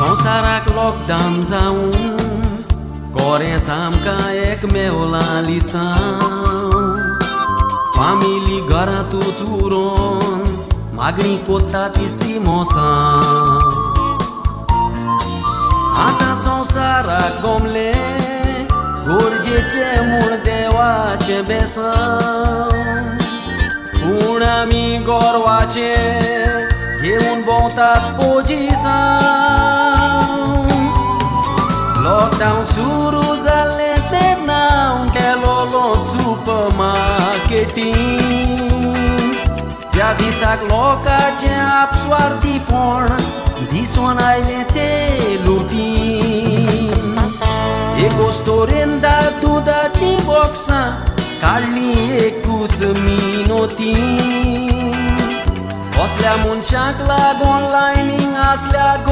संवसाराक लॉकडावन जावन कोरेंच आमकां एकमेवला लिसांव. फामिली घरांतूच उरोन मागणी कोत्ता तिसली मोसां. आतां संवसाराक गोमले गरजेचें म्हूण देवाचें बेसांव, पूण आमी गोरवाचें घेवन भोंवतात पोजिसांव. लॉकडावन सुरू जालें तेन्ना हांव गेलोलो सुपर मार्केटीन. त्या दिसाक लोकांचें आपस्वार्थीपण दिसोन आयलें ते लुटीन. एको स्टोरेन दुदाचीं बॉक्सां काडलीं एकूच मिनोतीन. असल्या मनशांक लागोन लायनींग आसल्या.